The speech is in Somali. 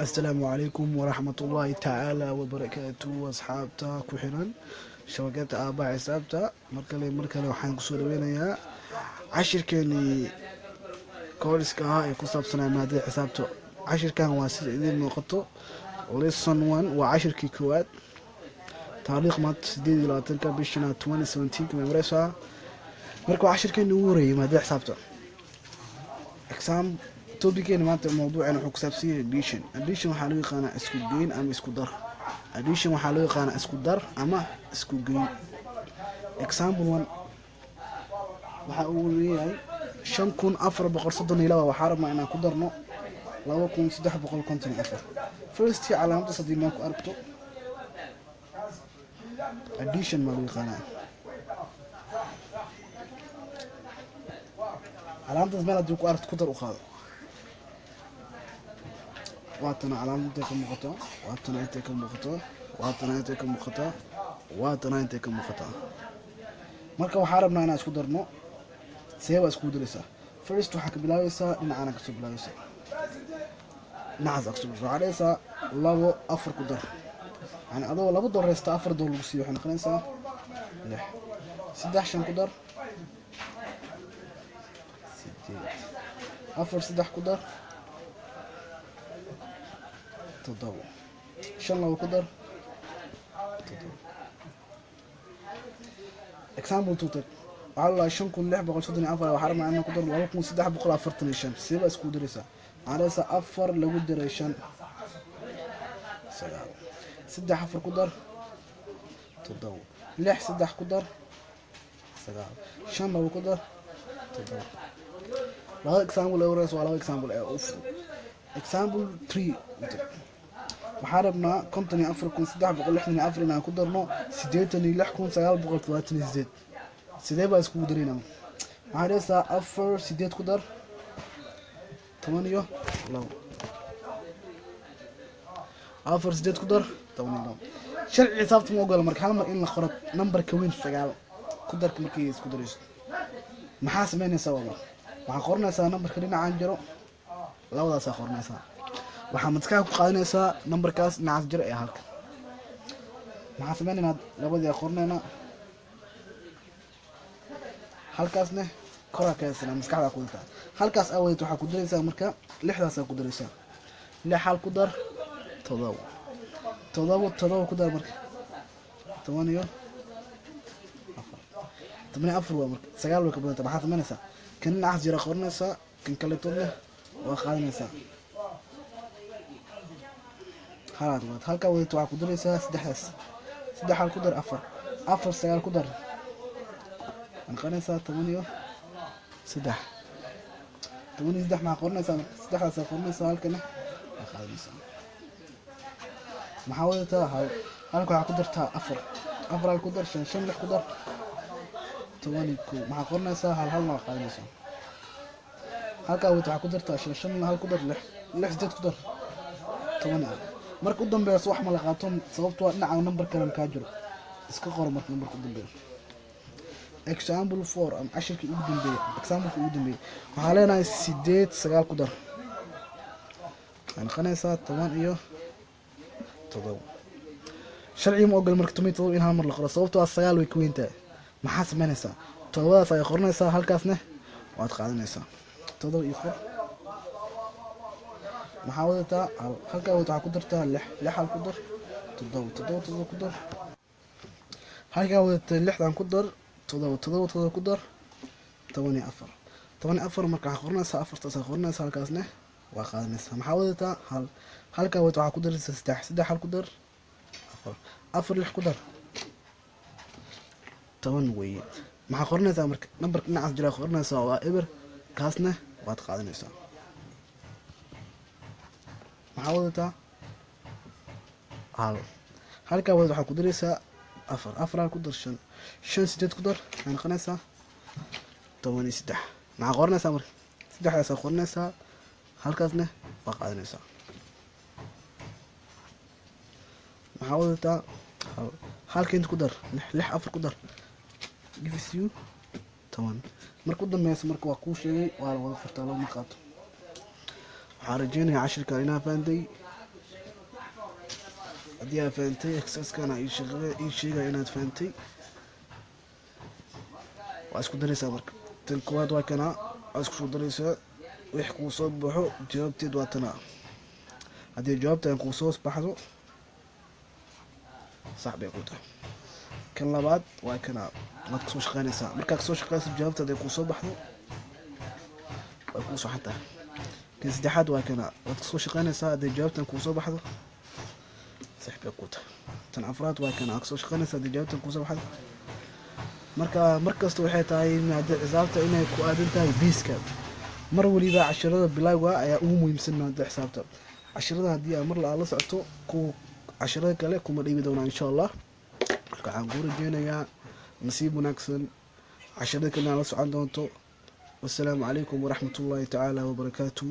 Asalaamu calaykum waraxmatullaahi tacaala wabarakaatu. Asxaabta ku xiran shabakada Aabaha Xisaabta, mar kale waxaan kusoo dhaweynayaa cashirkeenii kooriska ahaa ee ku saabsanaa maadada xisaabta. Cashirkan waa sida idiin muuqato lesson one, waa cashirkii koowaad. Taariikh maanta 28-ka bishana 2017-ka memoresaa. Marka waa cashirkeenii ugu horeeyay maadada xisaabta. Exam topiceena maanta, mawduuceena wuxuu ku saabsan yahay addition. Addition waxaa loo yaqaanaa isku geyn ama isku dar. Addition waxaa loo yaqaanaa isku dar ama isku geyn. Example one waxa uu leeyahay 5432, waxaa rabnaa inaan ku darno 2354. First, calaamadaas haddii meel ku aragto, addition baa loo yaqaanaa. Calaamadaas meel haddii ku aragto, ku dar u qaado. Waatana calaamad intay ka muuqataa, waatana intay ka muuqataa, waatana intay ka muuqataa, waatana intay ka muuqataa. Marka waxaa rabnaa inaan isku darno. See baa iskugu daraysaa? First waxaa ka bilaabaysaa dhinacana, kasoo bilaabaysaa dhinacaas kasoo bilaabaysaa. Waxaa dhahaysaa labo afar ku dar, yani adoo 2 dolar haysta 4 dolar lagu siiyo, waxay noqonaysaa lix. Saddex shan ku dar, sideed. Afar saddex ku dar, toddobo. Shan labo ku dar, toddobo. Example two tag, waxaa la 5634, waxaa rabnaa inaan ku darno 2345. See baa iskugu daraysaa? Waxaa dhahaysaa afar lagu daray shan, sagaal. Saddex afar ku dar, toddobo. Lix saddex ku dar, sagaal. Shan labo ku dar, toddoba. Labada example ee horeysa waa laba example ee u fudud. Example three, waxaan rabnaa 54,364 inaan ku darno 86,978. Sidee baa iskugu daraynaa? Waxaan dhehaysaa afar sideed ku dar, 12. Afar sideed ku dar, 12. Sharci xisaabta ma ogola marka hal mar in la qoro numberka weyn sagaal ku darka. Markii isku darayso, maxaa sameynaysaa? Waaba waxaa qoranaysaa numberka dhinacaan jiro, labadaasaa qoranaysaa. Waxaa maskaxa ku qaadanaysaa numberkaas dhinacaas jiro ee halka. Maxaa sameynaynaa? Labadii qoranaynaa, halkaasne koraa ka haysanaa, maskaxdaa ku wadataa. Halkaas aa wadato, waxaa ku daraysaa marka lixdaasaa ku daraysaa. Lix hal ku dar, todoba. Todoba todoba ku dar marka, 14. 14 waa marka sagaal way ka badanta. Maxaa sameynaysaa? Kan dhinacaas jira qoranaysaa, kan kaletoodna waa qaadanaysaa. Halaad wadato, halkaa wadato, waxaa ku daraysaa saddexdaas. Saddex hal ku dar, afar. Afar sagaal ku dar, noqonaysaa 13. 13 maxaa qoranaysaa marka? Saddexdaasaa qoranaysaa, halkana waa qaadanaysaa. Maxaa wadataa? Hal. Halka waxaa ku dartaa afar. Afar hal ku dar, shan. Shan lix ku dar, 11. Maxaa qoranaysaa? Hal. Halna waa qaadanaysaa. Halkaa wadato, waxaa ku dartaa shan. Shan hal ku dar, lix. Lix sideed ku dar, 14. Marka u dambeyso wax ma la qaato, sababto waa dhinaca number kale kaa jiro. Iska qoro marka numberka u dambeeyo. Example four ama cashirkii ugu dambeeyey, exampleka ugu dambeeyey, waxaa leenahay sideed sagaal ku dar, waxay noqonaysaa 17. Sharciga ma ogol marka 17 in hal mar la qoro, sababtoo ah sagaal way ka weyn tahay. Maxaa sameynaysaa? Todobadaas ayaa qoranaysaa, halkaasna waad qaadanaysaa. Todoba iyo qor. Maxaa wadataa? Hal. Halkaa wadato, waxaa ku dartaa lix. Lix hal ku dar, toddoba. Toddoba toddoba ku dar. Halkaa wadatay lixdan ku dar toddoba. Toddoba toddoba ku dar, 14. 14 marka waxaa qoranaysaa afartaasaa qoranaysaa, halkaasna waa qaadanaysaa. Maxaa wadataa? Hal. Halkaa wadato, waxaa ku daraysaa saddex. Saddex hal ku dar, afar. Afar lix ku dar, 10 weeye. Maxaa qoranaysaa marka? Nambarka dhinacaas jiraa qoranaysaa, waa eber, kaasna waad qaadanaysaa. Maxaa wadataa? Hal. Halkaa wadato, waxaa ku daraysaa afar. Afar hal ku dar, shan. Shan sideed ku dar, waxay noqonaysaa 13. Maxaa qoranaysaa marka? Saddexdaasaa qoranaysaa, halkaasna waa qaadanaysaa. Maxaa wadataa? Hal. Halka inta ku dar lix, lix afar ku dar gives you 10. Marka u dambeysa marka waa kuu sheegay, waa la wada furtaa, looma qaato. Waxaan rajeynayaa cashirkan inaa fahantay. Haddii aad fahantay, exercisekana ii sheegaya inaad fahantay. Waa isku daraysaa marka. Tan koowaad waa kanaa, waa isku soo daraysaa, wix kuu soo baxo jawaabteed waa tanaa. Haddii jawaabtan kuu soo baxdo, sax bay ku tahay. Kan labaad waa kanaa, waad kasoo shaqeynaysaa. Markaa kasoo shaqeyso, jawaabta hadday kuu soo baxdo, way kuu saxan tahay. Kan saddexaad waa kanaa, waad kasoo shaqeynaysaa. Hadday jawaabtan kuu soo baxdo, sax bay ku tahay. Tan afraad waa kanaa, waad kasoo shaqeynaysaa. Hadday jawaabtan kuu soo baxdo. Marka markasta waxay tahay maada xisaabta inay ku aadan tahay biiska. Mar waliba cashirada bilowga ayaa ugu muhiimsan maada xisaabta. Cashirada haddii aad mar la socoto, ku cashirada kale kuma dhibi doonaa, insha Allah. Marka waxaan kuu rajeynayaa nasiib wanaagsan, cashirada kalena la socon doonto. Wassalaamu calaykum waraxmatullahi tacaala wabarakaatu.